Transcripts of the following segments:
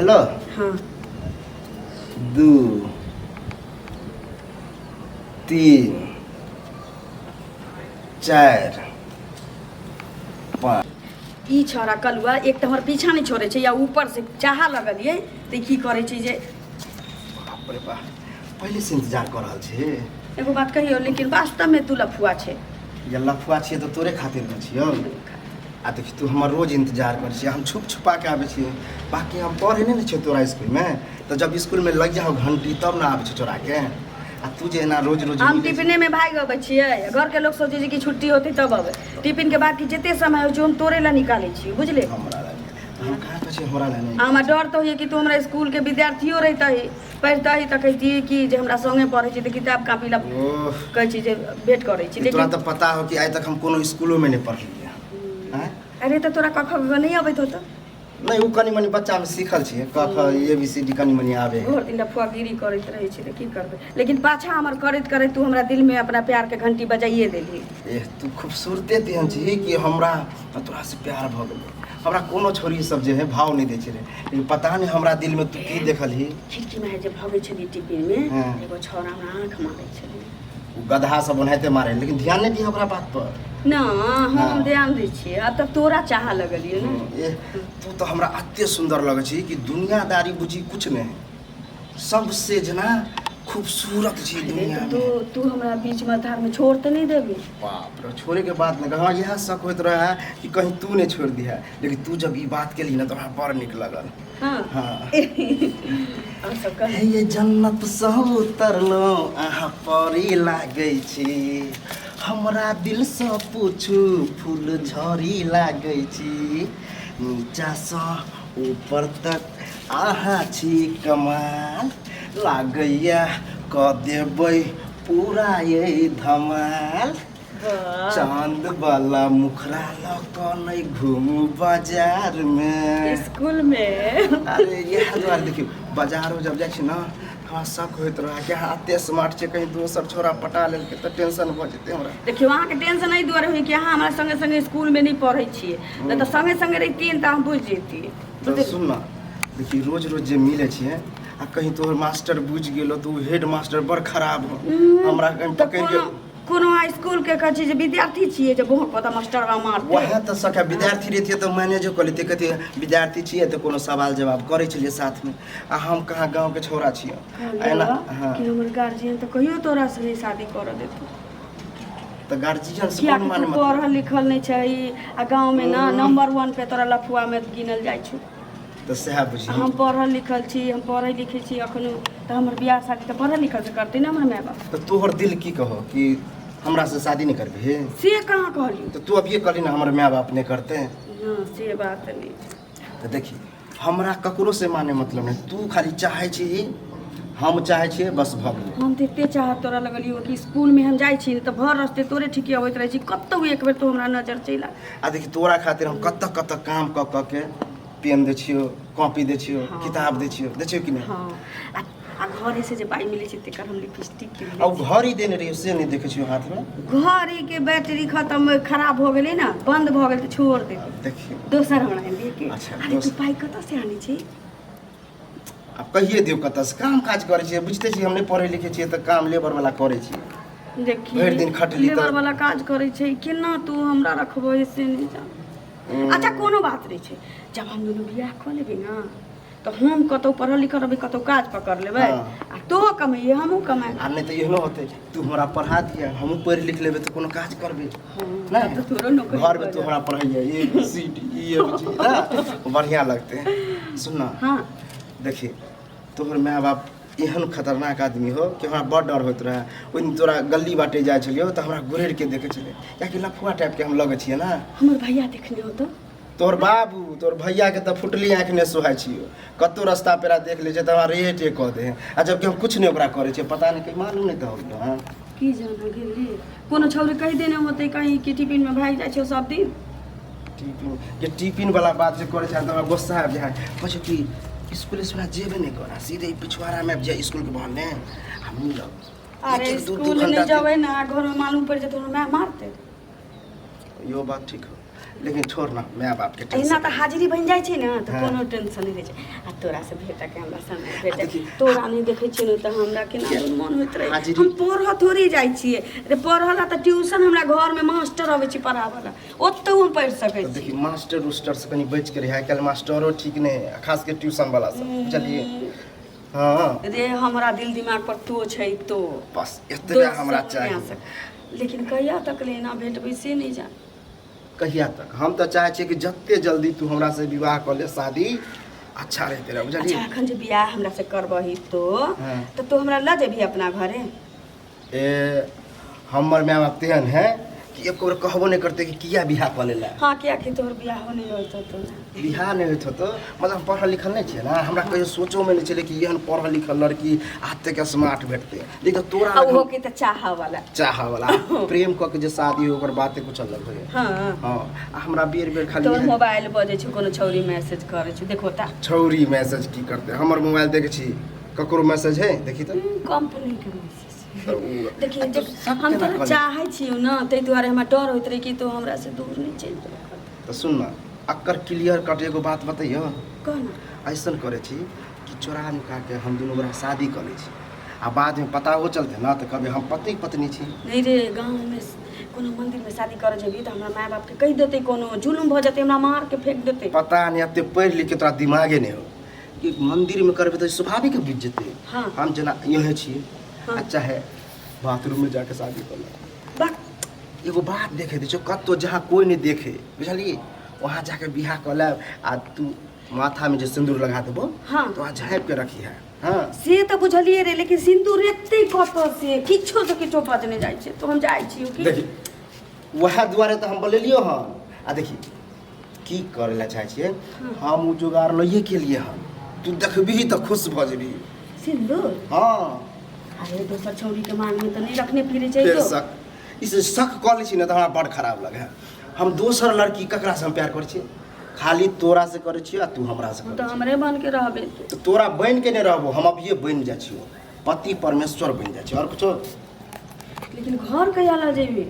भेलो? हाँ। 2 3 4 5। ई छौड़ा कलुआ एक तऽ हमर पीछा नहि छोड़ै छै या ऊपर से चाह लगलियै तऽ की करै छै जे बाप रे बाप, पहिले से इंतजार कऽ रहल छी। एगो बात कहियौ, लेकिन वास्तवमे तू लफुआ छै। या लफुआ छियै तऽ तोरे खातिर ने छियौ। आ देखी, तू हमर रोज इंतजार करै छियै, हम छुप छुपा के आबै छियै। बाकी हम पढ़े नहि ने छियै तोरा स्कूलमे, तऽ जब स्कूलमे लग जाहो घंटी तब ने आबै छियै चोरा के। आ तू जे एना रोज रोज हम मिलै छी। टिफिने में भागि अबै छियै, घरके लोक सोचै छै कि छुट्टी होतै तब अबै। टिफिनके बाद कि जते समय होइ छै हम तोरे लए निकालै छियै, बुझले? हमरा लए हम कहाँ कहै छियै, हमरा लए नहि। आ हमरा डर तऽ होइए कि तू हमरा स्कूलके विद्यार्थियो रहितही, पढ़ितही तऽ कहितियै कि जे हमरा संगे पढ़ै छै तऽ किताब कापी लए ओह, कहै छी जे भेंट करै छी। तोरा लेकिन तऽ पता हो कि आइ तक हम कोनो स्कूलोमे नहि पढ़लियै आँय। अरे, तऽ तोरा क ख ग नहि अबैत होतौ? नहि, ओ कनि मनि बच्चामे सीखल छियै, क ख ए बी सी डी कनि मनि आबै है। भरि दिन लफुआगिरी करैत रहै छै तऽ की करबै, लेकिन पाछा हमर करैत करैत तू हमरा दिलमे अपना प्यारके घंटी बजाइए देलही। एह, तू खूबसूरते तेहन छी कि हमरा तोरासँ प्यार भऽ गेलै। हमरा कोनो छोरी सब जे है भाव नहि दै छलै, लेकिन पता नहि हमरा दिलमे तू की देखलही। खिड़कीमे जे भगै छलियै टिफिनमे, एगो छौड़ा हमरा आँख मारै छलै। ओ गदहा सब ओनाहिते मारे, लेकिन ध्यान नहि दिहे ओकरा बात पर। ना, हम ध्यान दै छियै, आब तऽ तोरा चाह लगलियै ने। एह, तू तऽ हमरा एते सुन्दर लगै छी कि दुनियादारी बुझी कुछ नहि, सबसे जेना खूबसूरत छी अरे दुनिया तऽ में। तू तू हमरा बीच में धार में छोड़ तऽ नहि देबी? बाप रे, छोड़े के बात नहीं। हाँ, इएह शक होइत रहे है कि कहीं तू नहीं छोड़ दिहा, लेकिन तू जब ई बात केली ना तऽ हमरा बड़ नीक लगल। हाँ। हाँ। और सब कह। हे ये जन्नत सँ उतरलहुँ अहाँ परी लागै छी, हमरा दिलसँ पूछू फूल झड़ी लागै छी, नीचासँ ऊपर तक अहाँ छी कमाल, लागैया कऽ देबै पूरा ये धमाल। वाह। चांद वाला मुखरा लऽ कऽ नहि घूमू बाजारमे। स्कूल में। अरे, इएह दुआरे देखियौ, बाजारो जब जाइ छी ने, हमरा शक होइत रहै कि अहाँ एते स्मार्ट छियै, कहीं दोसर छोरा पटा लेलकै तऽ टेंशन भऽ जेतै हमरा। देखियौ, अहाँके टेंशन एहि दुआरे होय कि अहाँ हमरा संगे संगे स्कूलमे नहि पढ़ै छियै, नहि तऽ संगे संगे रहितियै ने तऽ हम बुझि जैतियै। तऽ सुन ने, देखी, रोज रोज जे मिलै छियै आ कहीं तोहर मास्टर बुझि गेलो तऽ ओ हेड मास्टर बड़ खराब हो, हमरा कहीं तऽ पकड़ि के कोनो कोनो स्कूल के कहै छै जे विद्यार्थी छियै जे बहुत पता मास्टरवा मारतै। वएह तऽ सखा, विद्यार्थी रहितियै तऽ मैनेजो कऽ लैतियै, कहतियै विद्यार्थी छियै तऽ कोनो सवाल जवाब करै छलियै साथमे, आ हम कहाँ गाँवके छौड़ा छियै एना। हाँ। कि हमर गार्जियन तऽ कहियो तोरा से नहि शादी करऽ देतौ। तऽ गार्जियन से किया कोनो कि माने तू मतलब पढ़ल लिखल नहि छही आ गाँवमे ना नंबर वन पे तोरा लफुआमे गिनल जाइ छौ। तऽ सएह बुझी। हम पढ़ल लिखल छी, हम पढ़ै लिखै छी अखनो, तऽ हमर बियाह शादी तऽ पढ़ल लिखल से करतै ने हमर माय बाप। तऽ तोहर दिल की कहो कि हमरा से शादी नहि करबिही? से कहाँ कहलियौ? तऽ तू अभिये कहली ने हमर माय बाप नहि करते। हँ, से बात नहि छै। तऽ देखी, हमरा ककरो से माने मतलब नहि, तू खाली चाहै छी, हम चाहै छियै, बस भऽ गेलै। हम तऽ एते चाहत तोरा लगलियौ कि स्कूलमे हम जाइ छी ने तऽ भर रस्ते तोरे ठीके अबैत रहै छी, कतहु एक बेर तू हमरा नजर चलि आ। आ देखी, तोरा खातिर हम कतऽ कतऽ काम कऽ कऽ के पेन दै छियौ, कॉपी दै छियौ, किताब दै छियौ, दै छियौ कि नहि? हँ, आ घरे से जे पाइ मिलै छै तेकर हम लिपस्टिक कीन आ लै। ओ घड़ी देने रहियौ से नहि देखै छियौ हाथमे? घड़ीके बैटरी खतम खराब भऽ गेलै ने, बन्द भऽ गेल तऽ छोड़ देली। देखियौ। दोसर हमरा आनि दिअ के। अच्छा, अरे तू दोसर। पाइ कतऽ से आनै छी? आब कहिए दियौ कतऽसँ काम काज करै छियै, बुझिते छियै हम नहि पढ़ै लिखै छियै तऽ काम लेबर वाला करै छियै। देखी, भरि दिन खटली तऽ- लेबर वाला काज करै छै, केना तू हमरा रखबै से नहि जान। अच्छा, कोनो बात नहि छै, जब हम दुनू बियाह कऽ लेबै ने तऽ हम कतहु पढ़ल लिखल रहबै, कतहु काज पकड़ लेबै। आ तो कमैयै, हमहूँ कमाएब। आ नहि तऽ एहनो होतै, तू हमरा पढ़ा दिअ, हमहूँ पढ़ि लिख लेबै तऽ कोनो काज करबै। नहि तऽ तोरो नौकरी घरमे भऽ तू हमरा पढ़ैया A B C D E F G ना, बढ़िआँ लगतै। सुन ना। हाँ। देखी, तोहर माय बाप एहन खतरनाक आदमी हो कि हमरा बड़ डर होइत रहै। ओहि दिन तोरा गली बाटे जाइ छलियौ तऽ हमरा गुरेर के देखै छलै, कियाकि लफुआ टाइपके हम लगै छियै ने। हमर भैया देखने होतो? तोहर बाबू, तोहर भैयाके तऽ फुटली आँखि नहि सोहाइ छियौ, कतहु रस्ता पेरा देख लै छै तऽ हमरा रेटे कऽ दे, आ जबकि हम किछु नहि ओकरा करै छियै, पता नहि कहीं मालूम नहि तऽ होलो। हँ। की जाना गेली, कोनो छौरी कहि देने होतै कहीं कि टिफिनमे भागि जाइ छौ सब दिन। टिफिन जे टिफिन वाला बात जे करै छै तऽ हमरा गुस्सा आबि जाइ है। कहै छै कि इसकुल से जेबे नहि करा, सीधे पिछवाड़ामे आबि जाए इसकुलके बहाने आ मिलब। अरे, एक एक दू दू स्कूल घंटा नहि जेबै ने, घरमे मालूम पड़ि जेतै, माय मारतै। इहो बात ठीक हो। लेकिन छोड़ ना my बाप के एना टेंशन। तऽ हाजिरी बनि जाइ छै ने तऽ हाँ। कोनो टेंशन नहि रहै छै। आ तोरा से भेटके हमरा समय आ भेटै, देखी, तोरा नहि देखै छियै ने तऽ हमरा केना मन होइत रहै। हाजिरी- हम पढ़ऽ थोड़ी जाइ छियै रे, पढ़ऽ ला तऽ ट्यूशन हमरा घरमे मास्टर अबै छै पढ़ाबऽ ला, ओतहु हम पढ़ि सकै तऽ छी। देखी, मास्टर उस्टर से कनि बचि के रही, आइ काल्हि मास्टरो ठीक नहि है, आ खास के ट्यूशन वाला सब, बुझलियै? हाँ। रे, हमरा दिल दिमाग पर तो छै तो। बस एतबे दोसर हमरा नहि चाही। आ सकै। लेकिन कहिया तक ले एना भेटबै से नहि जान। कहिया तक? हम तऽ चाहै छियै कि जते जल्दी तू हमरा से विवाह कऽ ले, शादी अच्छा रहते रह, बुझलियै? अच्छा, एखन जे बियाह हमरा से करबही तो हाँ। तऽ तू हमरा लऽ जेबही अपना घरे? ए, हमर माय बाप तेहन है कि एको बेर कहबो नहि करतै कि किया बियाह कऽ लेला। हाँ, कियाकि तोहर बियाहो नहि होइत होतौ ने। बियाह नहि होइत होतौ, मतलब हम पढ़ल लिखल नहि छियै ने, हमरा कहियो सोचोमे नहि छलै कि एहन पढ़ल लिखल लड़की एतेक स्मार्ट भेटतै। देख तोरा आ ओहो के तऽ चाहऽ वाला। चाहऽ वाला। प्रेम कऽ के जे शादी हो, ओकर बाते कुछ अलग होइए। हाँ। हाँ, आ हमरा बेर बेर खाली तोहर इएह- मोबाइल बजै छौ, कोनो छौरी मैसेज करै छौ, देखो ता। छौरी मैसेज की करतै? हमर मोबाइल देखै छी, ककरो मैसेज है? देखी तऽ। कंपनी के मैसेज। तऽ उ- देखिए, आ तो जब सब हम केना तोरा कऽ ले? चाहै छियौ ने, ताहि दुआरे हमरा डर होइत रहै कि तू हमरा से दूर नहि चलि जेबऽ। तऽ सुन ने, अकर क्लियर कट एगो बात बतैयौ। कह ने। ऐसन करै छी कि चोरा नुका के हम दुनू गोरा शादी कऽ लै छी, आ बादमे पता हो चलतै ने तऽ कहबै हम पति पत्नी छी। नहि रे, गाँवमे कोनो मन्दिरमे शादी करऽ जेबही तऽ हमरा माय बापके कहि देतै, कोनो जुलुम भऽ जेतै, हमरा मार के फेंक देतै। पता नहि, एते पढ़ि लिख के तोरा दिमागे नहि हो कि मन्दिरमे करबै तऽ स्वाभाविक बुझि जेतै। हाँ। हम जेना यहेँ छियै हाँ। आ चाहे बाथरूममे जाके शादी कऽ ले। बक। एगो बात देखे दै छौ, कतहु जहाँ कोइ नहि देखे, बुझलियै, वहाँ जाके बियाह कऽ लेब, आ तू माथामे जे सिन्दूर लगा देबो हाँ। तऽ वहाँ झाँपि के रखी है। हाँ। से तऽ बुझलियै रे, लेकिन सिन्दूर एते कतऽ से किछो से किछो बजने जाइ छै, तऽ हम जाइ छी की। देखी, वएह दुआरे तऽ हम बोलेलियो हन। आ देखी, की करै लए चाहै छियै हम, ओ जोगाड़ लइए के लिए हन, तू देखबिही तऽ खुश भऽ जेबही। सिन्दूर? हाँ। अरे, दोसर छौरी के मांग में तऽ नहि रखने फिरे छै। फेर तो शक, इस शक कऽ लै छी ने तऽ हमरा बड़ खराब लगे है। हम दोसर लड़की ककरासँ हम प्यार करै छियै? खाली तोरा से करै छियै, आ तू हमरा से तू करै तऽ छी। हमरे बन के रहबे तू। तऽ तोरा बनि के नहि रहबो हम, अभिये बनि जाइ छियौ, पति परमेश्वर बनि जाइ छियौ, आओर कुछो? लेकिन घर कहिया लऽ जेबी?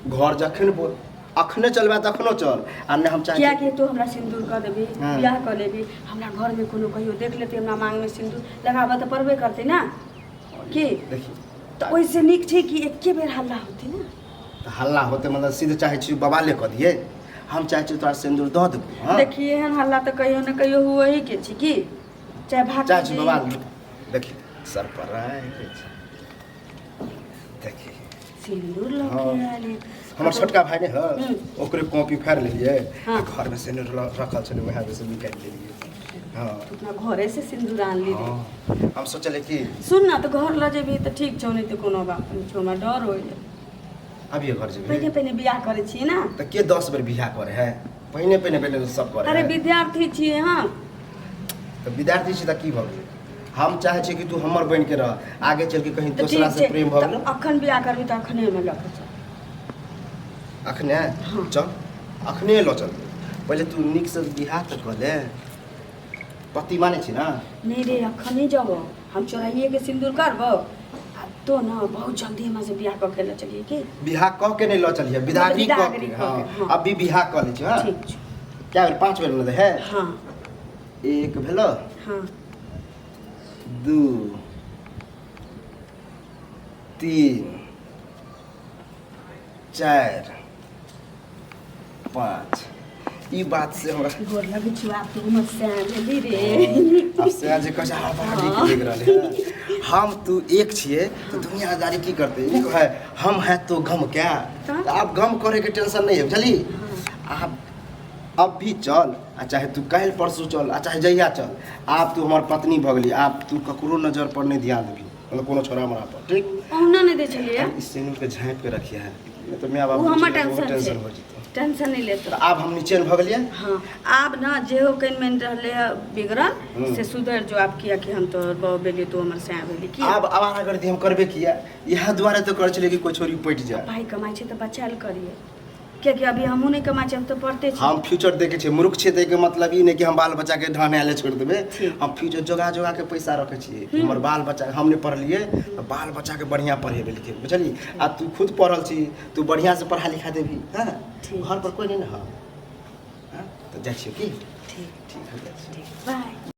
घर जखन बोल, अखने चलबै तऽ अखनो चल, आ नहि हम चाहै किया छी कि तू हमरा सिन्दूर कऽ देबी, हाँ। बियाह कऽ लेबी, हमरा घरमे कोनो कहियो देख लेतै हमरा मांगमे सिन्दूर लगाबऽ तऽ पड़बे करतै ने की? देखी। तऽ ओहिसँ नीक छै कि एके बेर हल्ला होतै ने। तऽ हल्ला होतै मतलब सीधे चाहै छी बवाले कऽ दियै? हम चाहै छी तोरा सिन्दूर दऽ देबो। हँ। देखिए, एहन हल्ला तऽ कहियो ने कहियो हुए ही के छै की, चाहे भाग चाहै छी बवाल? देखी, सरप्राइज देखी। सिन्दूर लऽ हाँ। के आयल है। हमर छोटका भाय नहि है, ओकरे कॉपी फाड़ि लेलियै, हाँ। आ घरमे सिन्दूर रखल छलै, उएह से निकालि लेलियै। हँ। अपना घरे से सिन्दूर आनली रे? हँ, हम सोचलियै कि सुन ना, तऽ घर लऽ जेबही तऽ ठीक छौ, नहि तऽ कोनो बात नहि छौ, हमरा डर होइए। अभिये घर जेबै? पहिने पहिने बियाह करै छियै ने। तऽ के 10 बेर बियाह करे है? पहिने पहिने पहिने सब करे अरे है। विद्यार्थी छियै हम। तऽ विद्यार्थी छी तऽ की भऽ गेलै? हम चाहै छियै कि तू हमर बनि के रह, आगे चलि के कहीं तऽ दोसरा ठीक से छै, प्रेम भऽ तऽ गेलै। अखन बियाह करबी तऽ अखने हमे लऽ के चल। अखने? हाँ। चल, अखने लऽ चल। पहिले तू नीकसँ बियाह तऽ कऽ ले। पति मानै छी ने? नहि रे, अखन नहि जबो, हम चोराइए के सिन्दूर करबो, आ तो न बहुत जल्दी हमरा से बियाह कऽ के लऽ चलिए की। बियाह कऽ के नहि लऽ चलिए, विदागरी कऽ विदागरी के। कऽ के, हाँ। हाँ। अभी बियाह कऽ लै छी। हाँ। ठीक छै। कए बेर? 5 बेर ने है? हाँ। एक भेलो। हाँ। 2, 3, 4, 5। ई बात से हमरा गोर लगै छियौ, आब तू हमर सैं भेली रे। आब से जे कहै छै, हमरा बड़ा नीक लागि रहल है। हम तू एक छियै तऽ दुनियादारी की करतै? ई कहै हम है तो गम क्या? तऽ? तऽ आब गम करैके टेंशन नहि है, बुझली? आब अब भी चल, आ चाहे तू काल्हि परसू चल, आ चाहे जहिया चल, आब तू हमर पत्नी भऽ गेली। आब तू ककरो नजर पर नहि ध्यान देबही, मतलब कोनो छोड़ा मरा पर, ठीक? ओहुना नहि दै छलियै। ई सिनूर के झाँपि के रखिए है, नहि तऽ my बाप ओ हमर बुझि गेलै, टेंशन छै। टेंशन हो जेतौ। टेंशन नहि लेतो। तऽ आब हम निचैन भऽ गेलियै। हाँ, आब ना जेहो कनि मनि रहलै है बिगड़ल से सुधरि जो आब, कियाकि हम तोहर बहू भेली, तू हमर सैं भेली की। आब आवारागर्दी हम करबे किया? इएह दुआरे तऽ करै छलियै कि कोइ छोरी पटि जाय। पाइ कमाइ छै तऽ बचायल करियै, कियाकि अभी हमहूँ नहि कमाइ छी, हम तऽ पढ़ते छी। हम फ्यूचर देखै छियै। मूर्ख छियै ताहिके मतलब ई नहि कि हम बाल बच्चाके ढहनाय लए छोड़ि देबै। ठीक। हम फ्यूचर जोगा जोगा के पैसा रखै छियै कि हमर बाल बच्चा, हम नहि पढ़लियै तऽ बाल बच्चाके बढ़िआँ पढ़ेबै लिखेबै, बुझलियै? आ तू खुद पढ़ल छी, तू बढ़िआँसँ पढ़ा लिखा देबही। हँ। ठीक। घर पर कोइ नहि ने हँ? जाइ छियौ की? ठीक। ठीक, हम जाइ छियौ। ठीक, बाय।